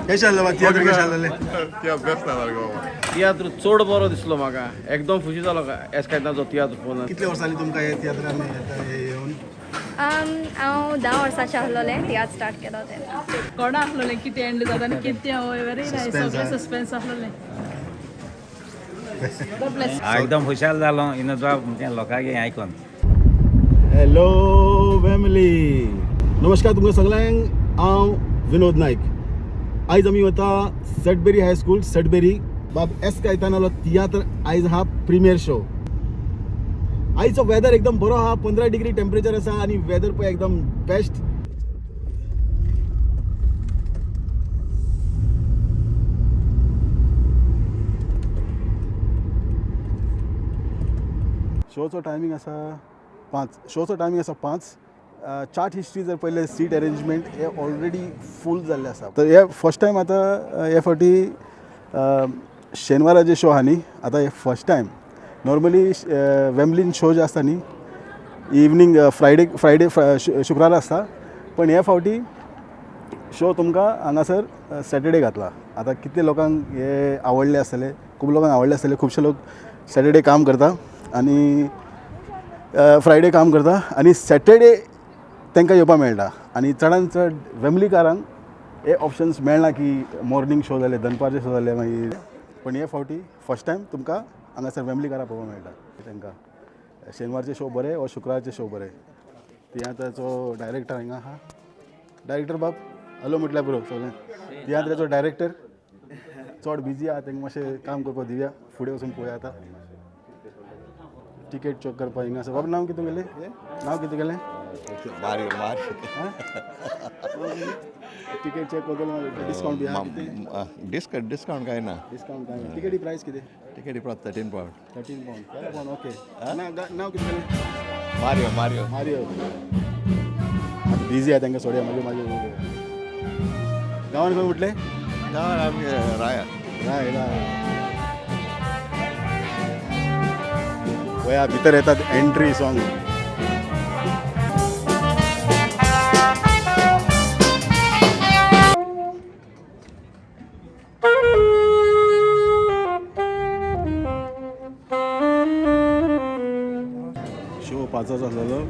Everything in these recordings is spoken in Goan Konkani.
कशें आसलो तियात्र? कशें आसलें? तियात्र बेस्ट सारको. तियात्र चड बरो दिसलो म्हाका, एकदम खुशी जालो एस कायतानाचो तियात्र पळोवन. कितले वर्सां जालीं तुमकां हे तियात्रान हे येवन? हांव 10 वर्सांचें आसलोलें तियात्र स्टार्ट केलो तेन्ना. कोणा आसलोलें कितें एंड जाता आनी कितें व्हेरी नायस. सगळें सस्पेन्स आसलोलें. हांव एकदम खुशाल जालो विनोद बाब म्हणजे लोकांक हें आयकोन. हॅलो फॅमिली, नमस्कार तुमकां सगळ्यांक. हांव विनोद नायक. आयज आमी वता सडबेरी हायस्कूल, सडबेरी. बाब एस कायतानालो तियात्र आयज आहा प्रिमियर शो. आयचो वेदर एकदम बरो आहा. 15 डिग्री टेम्परेचर आसा आनी वेदर पळय एकदम बेस्ट. शोचो टायमींग आसा 5. शोचो टायमींग आसा 5. चार्ट हिस्ट्री जर पळयलें, सीट अरेंजमेंट हे ऑलरेडी फूल जाल्लें आसा. तर हे फर्स्ट टायम आतां हे फावटी शेनवारा जे शो आहा न्ही, आतां हे फर्स्ट टायम. नॉर्मली वेम्बलीन शो जे आसता न्ही, इवनींग फ्रायडे फ्रायडे शुक्रारा आसता, पण हे फावटी शो तुमकां हांगासर सॅटर्डे घातला. आतां कितले लोकांक हे आवडले आसतले, खूब लोकांक आवडले आसतले. खुबशे लोक सॅटर्डे काम करता आनी फ्रायडे काम करता आनी सॅटर्डे तांकां येवपाक मेळटा. आनी चडान चड वेमलीकारांक हे ऑप्शन्स मेळना की मॉर्नींग शो जाले, दनपारचे शो जाले मागीर. पण हे फावटी फर्स्ट टायम तुमकां हांगासर वेमलीकारां पळोवपाक मेळटा. तांकां शेनवारचे शो बरे वा शुक्रारचे शो बरे. तियात्राचो डायरेक्टर हिंगा आहा. डायरेक्टर बाब, हॅलो म्हटल्यार पुरो सगळें. तियात्राचो डायरेक्टर चड बिजी आहा, तांकां मातशें काम करपाक दिवया. फुडें वचून पळोवया. आतां टिकेट चॅक करपाक हिंगा आसा. बाब, नांव कितें तुगेलें? नांव कितें तुगेलें? मारियो, मारियो. टिकेट चॅक करतलो. डिस्कावंट बी आहा कितें? डिस्कावंट डिस्कावंट काय ना. डिस्कावंट काय ना. टिकेटी प्रायस कितें? टिकेटी प्रायस £13. £13, pound. Okay. नांव कितें तुगेलें? मारियो, मारियो. मारियो. बिजी आहा, तांकां सोडया. मागीर मागीर गांवान खंय म्हटलें? गांवान आमगे राया. राय राय. पळया भितर येतात, एंट्री सॉंग. शो 5चो आसलेलो.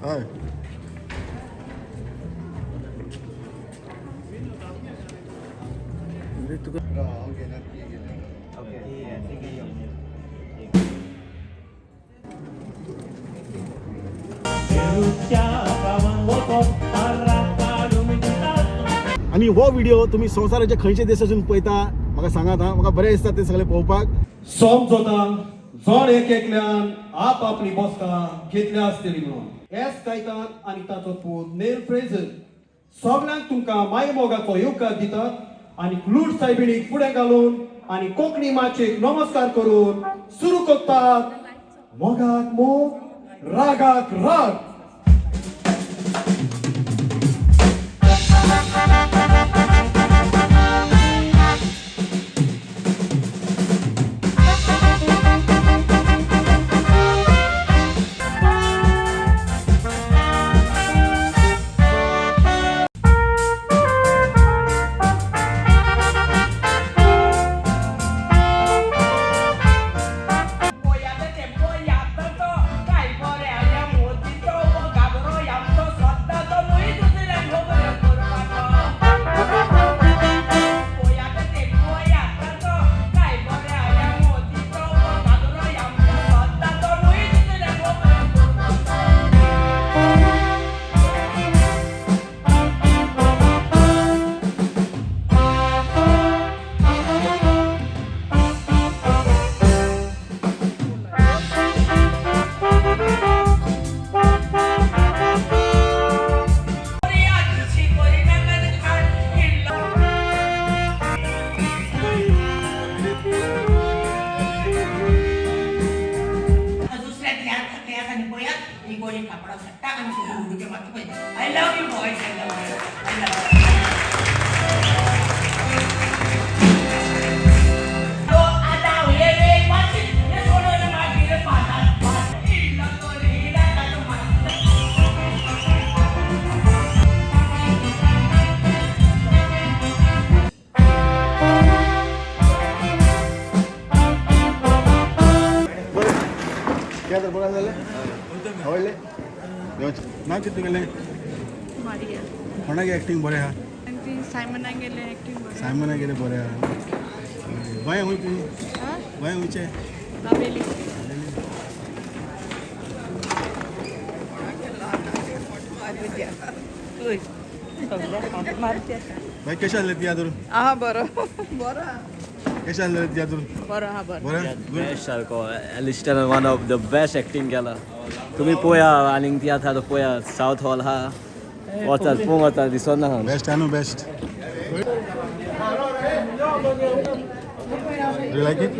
हय. आनी हो व्हिडिओ तुमी संवसाराच्या खंयच्या देशासून पळयता म्हाका सांगात. हा, म्हाका बरें दिसता ते सगळें पळोवपाक. समजता जण एक एकल्यान आपापली बसका घेतल्या आसतली म्हणून. एस कायतान आनी ताचो पूत नेल फ्रेजर सगळ्यांक तुमकां माय मोगाचो येवकार दितात आनी क्लूट सायबिणीक फुडें घालून आनी कोंकणी माचयेक नमस्कार करून सुरू करतात. मोगाक मोग, रागाक राग. आपणाक आनी उडक्यो मारता पळय. I love you boys, I love you, I love you. बरें, तियात्र बरें जालें, आवडलें. नांव कितें तुगेलें? मारिया. कोणागे एक्टींग बरें आहा? सायमना गेले एक्टींग बरें. सायमना गेलें बरें आहा. गोंया खंय तुमी? गोंया खंयचें? दाबेली. बाय, कशें आसलें तियात्र? आहा, बरो बरो. कशें आसलें तियात्र? बरो आहा, बरो. बरें. बेस्ट सारको Elliston one of the best acting केला. तुमी पोया आनीक तियात्र आहा तो पोया, सावथ हॉल आहा, वचात पळोवंक वचात, दिसना. बेस्ट आहा न्हू, best. You like it?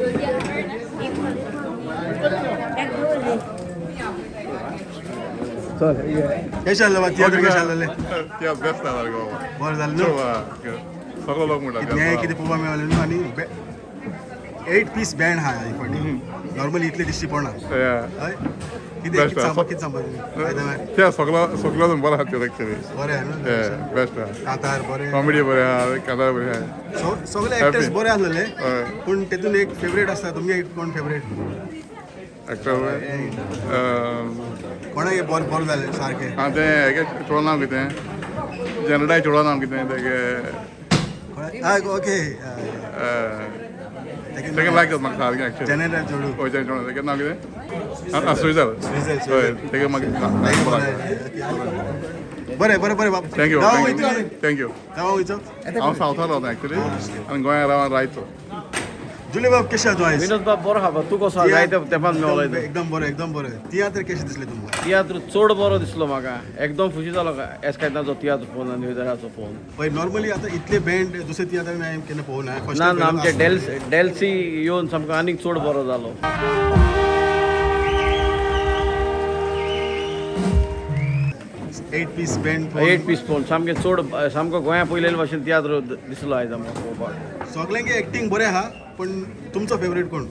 कशें आसलें बा तियात्र, कशें आसलें? तियात्र बेस्ट आहा सारको. बरें जालें न्हू? सगळो लोक म्हणटा. कितें कितें पळोवपाक मेळलें न्हू. आनी 8 पीस बँड आहा ही फावटी, नॉर्मली इतले दिश्टी पडना. हय, कितें कितें सांगपा, कितें सांगपा तुमी? त्या सगळो सगळो बरो आहा तियात्र एक्चुअली. बरें आहा न्हू? बेस्ट आहा. कांतार बरें. कॉमेडी बरें आहा, कांतार बरें आहा. सगळे एक्टर्स बरे आसलेले. हय. पूण तेतून एक फेवरेट आसता, तुमगे कोण फेवरेट? एक्टर कोणाक बरें बरें जालें सारकें? आं, तें हेगे चेडो नांव कितें, जनरडाय चेडो नांव कितें तेगे? आं, ओके. तेका लायक जाता म्हाका सारकें एक्चुअली. जनरल चेडूं. हय, चेडो तेगे नांव कितें? आं, सुरिजल. सुरिजल. हय, तेगे मागीर. बरें बरें बरें बाब. Thank you. गांवा वयता? Thank you. गांवा वयचो? हांव सावथार रावता एक्चुअली आनी गोंया रावन रायचो. जुले बाब, कशें आहा तूं आयज? विनोद बाब, बरो आहा, तूं कसो आहा? जायते तेंपान मेवलो. एकदम बरें, एकदम बरें. तियात्र कशें दिसलें तुमकां? तियात्र चड बरो दिसलो म्हाका, एकदम खुशी जालो एस कायताचो तियात्र पळोवन आनी न्यू पळोवन. पळय, नॉर्मली आतां इतले बँड दुसरे तियात्र हांवें केन्ना पळोवना. ना ना, आमचे डेल्सी येवन सामको आनीक चड बरो जालो. 8 पीस बँड. 8 पीस पळोवन सामकें चड सामको गोंया पयलेले भाशेन तियात्र दिसलो आयज आमकां पळोवपाक. सगल्यांगे एक्टींग बरें आहा, पण तुमचो फेवरेट कोण?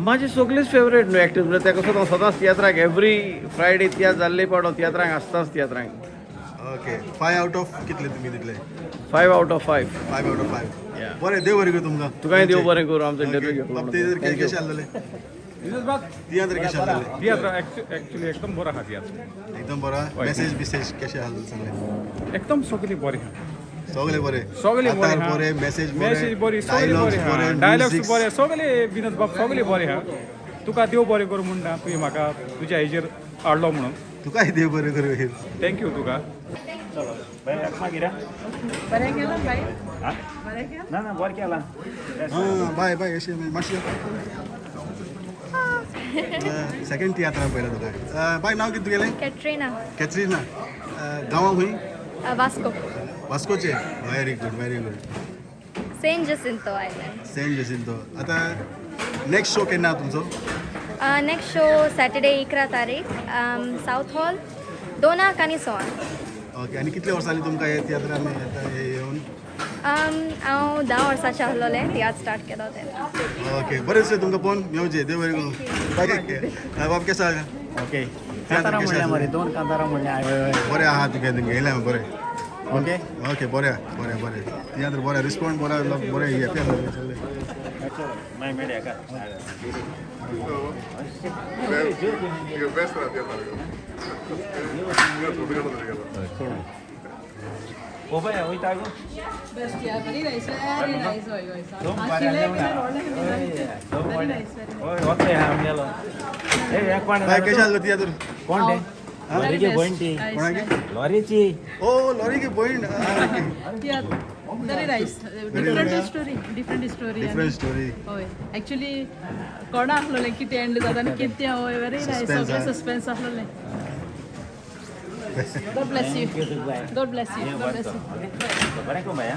म्हाजे सगळीच फेवरेट न्हू एक्टर्स, म्हणल्यार तेका सुद्दां सदांच तियात्राक एवरी फ्रायडे तियात्र जाल्ले पावट हांव तियात्रांक आसताच तियात्रांक. ओके, 5 आउट ऑफ कितले तुमी दितले? 5 out of 5. 5 out of 5. Yeah. बरें, देव बरें करूं तुमकां. तुकाय देव बरें करूं, आमचो इंटरव्यू घेतलो. बाब, ते कशें आसलें तियात्र, कशें आसलें? तियात्र एक्चुअली एकदम बरो आहा तियात्र. एकदम बरो. मेसेज बिसेज कशें आसलें सगळें? एकदम सगळें बरें आहा. सगळे बरे. सगळें बरें. कांतार बरे, मेसेज मेसेज बरी, सगळें डायलॉग्स बरें बरे, आहा, डायलॉग्स म्युजिक्स. बरे सगळे. विनोद बाब, सगळे बरें आहा. तुका देव बरें करूं म्हणटा, तुवें म्हाका तुज्या हेजेर हाडलो म्हणून. तुकाय देव बरें करूं. Thank you तुका. मागीर बरें केलां बाय, बरें केलां. ना ना, बरें केलां. हां, बाय बाय, अशें मातशें सेकंड तियात्रान पळयला तुका. बाय, नांव कितें तुगेलें? कॅटरिना. कॅथरीना. गांवां खंय? Vasco. वास्कोचे. Very good, very good. Saint Jacinto Island. Saint Jacinto. आतां नेक्स्ट शो केन्ना तुमचो? नेक्स्ट शो सॅटर्डे 11 तारीख, सावथ हॉल, 2 आनी 6. ओके, आनी कितले वर्सां जालीं तुमकां हे तियात्रान हे येवन? हांव 10 वर्सांचें आसलोलें तियात्र स्टार्ट केलो तेन्ना. ओके, बरें दिसलें तुमकां पळोवन. मेवचे, देव बरें करूं. बाय बाब, केसो आहा? ओके. तियात्र कांतारां कशें म्हणल्या मरे आसलें? 2 कांतारां म्हणल्या. बरें आहा तुगे, तुमगे येयलें बरें. ओके. ओके, बरें आहा, बरें बरें. तियात्र बरें, रिस्पॉन्स बरो, लोक बरें हॅपी आसलें सगळें. मागीर मेळया का. बेस्ट आहा तियात्र. ओ बाय, वयता गो. Best, yeah, very nice, very nice. हय हय. दोन आशिल्लें कितें व्हडलें. Very nice, very nice. हय, वचया आमगेलो. ए, एक कोण बाय, कशें आसलो तियात्र? कोण ते? लॉरीची भयण ती. कोणागे? लॉरीची. ओ, लॉरीगे भयण. Okay. Tiatr very nice, different story, different story. Different story. हय, एक्चुअली कोणा आसलोलें कितें एंड जाता आनी कितें. हय, व्हेरी नायस. Suspense सगळें आहा. Suspense आसलोलें. God bless you. God bless you. God bless you. बरें कोण बाय.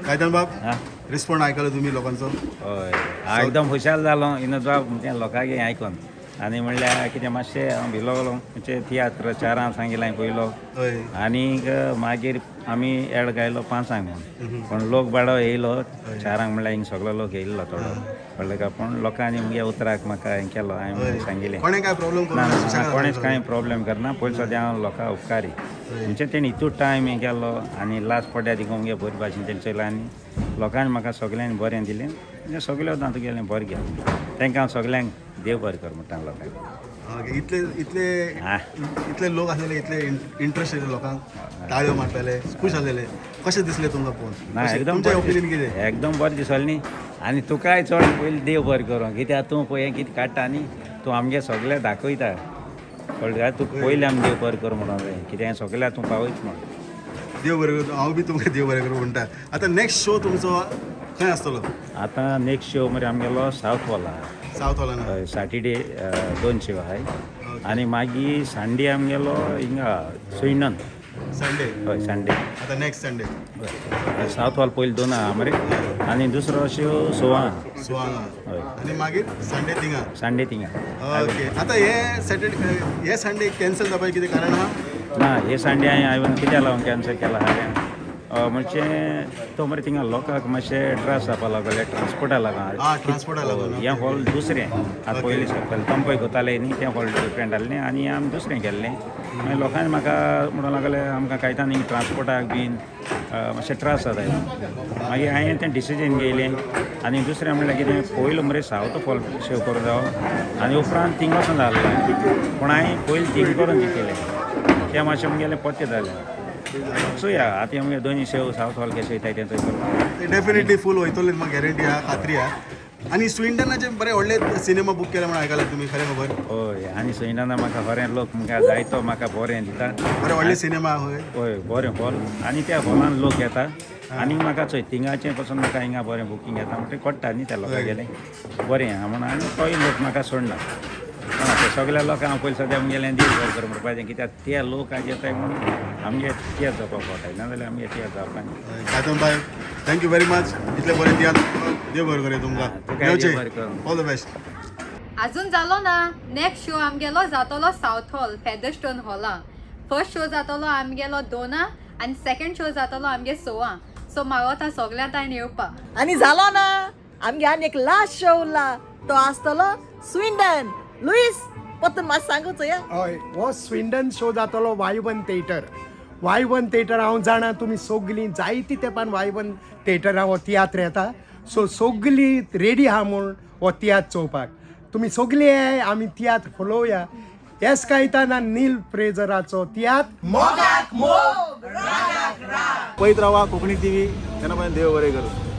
कायतान बाब, हां. रिस्पॉन्ड आयकलो तुमी लोकांचो? हय, हांव एकदम खुशाल जालो विनोद बाब, तुमच्या लोकांगे आयकोन. आनी म्हणल्यार कितें मातशें हांव भिलो म्हणजे तियात्र चारांक सांगिल्लें हांवें पयलो हय. आनीक मागीर आमी एड गायलो पांचांक म्हूण, पूण लोक बाडो येयलो चारांक, म्हणल्यार हिंग सगळो लोक येयल्लो थोडो, कळ्ळें का? पूण लोकांनी मुगे उतराक म्हाका हें केलो, हांवें सांगिल्लें कोणें काय प्रॉब्लम ना ना, कोणेंच कांय प्रॉब्लेम करना. पयलीं सद्या हांव लोकांक उपकारी, म्हणजे तेणी इतू टायम हें केलो आनी लास्ट पड्ड्या दिकून मुगे बरी भाशेन तेणी चोयलो आनी लोकांनी म्हाका सगल्यांनी बरें दिलें, म्हणजे सगळें वतां तुगेलें बरें गेलें. तांकां हांव सगल्यांक देव बरें कर म्हणटा लोकांक. इतले इतले इतले लोक आसलेले, इतले इंट्रस्ट येयले लोकांक, ताळयो मारताले, खूश आसलेले, कशें दिसलें तुमकां पळोवन? ना, एकदम तुमचें ओपिनियन कितें? एकदम बरें दिसलें न्ही. आनी तुकाय चड पयलीं देव बरें करूं, कित्याक तूं पळय कितें काडटा न्ही, तूं आमगे सगळें दाखयता, कळ्ळें काय? तुका पयलीं आमी देव बरें कर म्हणून जाय, कित्याक सगळ्या तूं पावयत म्हण. देव बरें करूं, हांव बी तुमकां देव बरें करूं म्हणटा. आतां नेक्स्ट शो तुमचो खंय आसतलो? आतां नेक्स्ट शो मरे आमगेलो सावथ हॉल आहा. सावथ हॉलान? हय, सॅटर्डे 2 शो आहाय आनी मागीर संडे आमगेलो हिंगा स्विंडन. संडे? हय, संडे. आतां नेक्स्ट संडे. हय, सावथ हॉल पयलीं 2 आहा मरे आनी दुसरो शो 6. 6. हय. आनी मागीर संडे थिंगा? संडे थिंगा. ओके, आतां हे सॅटर्डे, हे संडे कॅन्सल जावपाचें कितें कारण आहा? ना, हे संडे हांवें हांवें कित्याक लागून कॅन्सल केला हांवें, म्हणजे तो मरे थिंगा लोकांक मातशें त्रास जावपा लागले ट्रान्सपोर्टा लागून. ट्रान्सपोर्टा लागून. हें हॉल दुसरें आतां पयलीं पयलीं तंपय कोताले न्ही, तें हॉल डिफरंट आहलें आनी आमी दुसरें केल्लें. मागीर लोकांनी म्हाका म्हणूंक लागले आमकां कांयतान हिंग ट्रान्सपोर्टाक बीन मातशें त्रास जाता. मागीर हांवें तें डिसिजन घेयलें आनी दुसरें म्हणल्यार कितें, पयलो मरे सावथ हॉल शेव करूं जावो आनी उपरांत थिंग वचून जालें, पूण हांवें पयलीं थिंग करून दितलें तें मातशें मुगेलें पत्तें जालें. चोया आतां आमगे दोनी शेव सावथ हॉल कशें वयताय तें चोयतलो. डेफिनेटली फूल वयतले म्हाका गॅरंटी आहा, खात्री आहा. आनी स्विंडनाचे बरे व्हडले सिनेमा बूक केले म्हण आयकला तुमी, खरें खबर? हय, आनी स्विंडना म्हाका खरें लोक म्हाका जायतो म्हाका बरें दिता. बरें व्हडले सिनेमा. हय. हय, बरें हॉल आनी त्या हॉलान लोक येता आनी म्हाका चोय थिंगाचें पसून म्हाका हिंगा बरें बुकींग येता, म्हणटकीर कळटा न्ही त्या लोकांगेलें बरें आहा म्हणून, आनी तोय लोक म्हाका सोडना. सगळ्या लोकांक हांव पयलीं सद्या आमगेलें देव बरें कर म्हणपाचें, कित्याक ते लोक आज येताय म्हणून आमगे तियात्र जावपाक पडटा, नाजाल्यार आमगे तियात्र जावपा न्ही. कायतान बाय, thank you very much, इतले बरें तियात्र, देव बरें करूं तुमकां. All the best. अजून जालो ना, नेक्स्ट शो आमगेलो जातलो सावथ हॉल फेदरस्टोन हॉला. फर्स्ट शो जातलो आमगेलो 2 आनी सेकंड शो जातलो आमगे 6. सो मागोता सगळ्या ताण येवपा. आनी जालो ना, आमगे आनी एक लास्ट शो उरला, तो आसतलो स्विंडन. लुईस परतून मातशें सांगू चोया. हय, हो स्विंडन शो जातलो वायवन थिएटर. वायवन थिएटर हांव जाणा तुमी सगलीं जायती तेंपान वायवन थिएटरान हो तियात्र येता, सो सगलीं रेडी आहा म्हूण हो तियात्र चोवपाक. तुमी सगलीं येयाय, आमी तियात्र फुलोवया. एस कायतान आनी नील फ्रेजराचो तियात्र मोगाक मोग, रागाक राग. पळयत रावा कोंकणी टीव्ही. तेन्ना देव बरें करूं.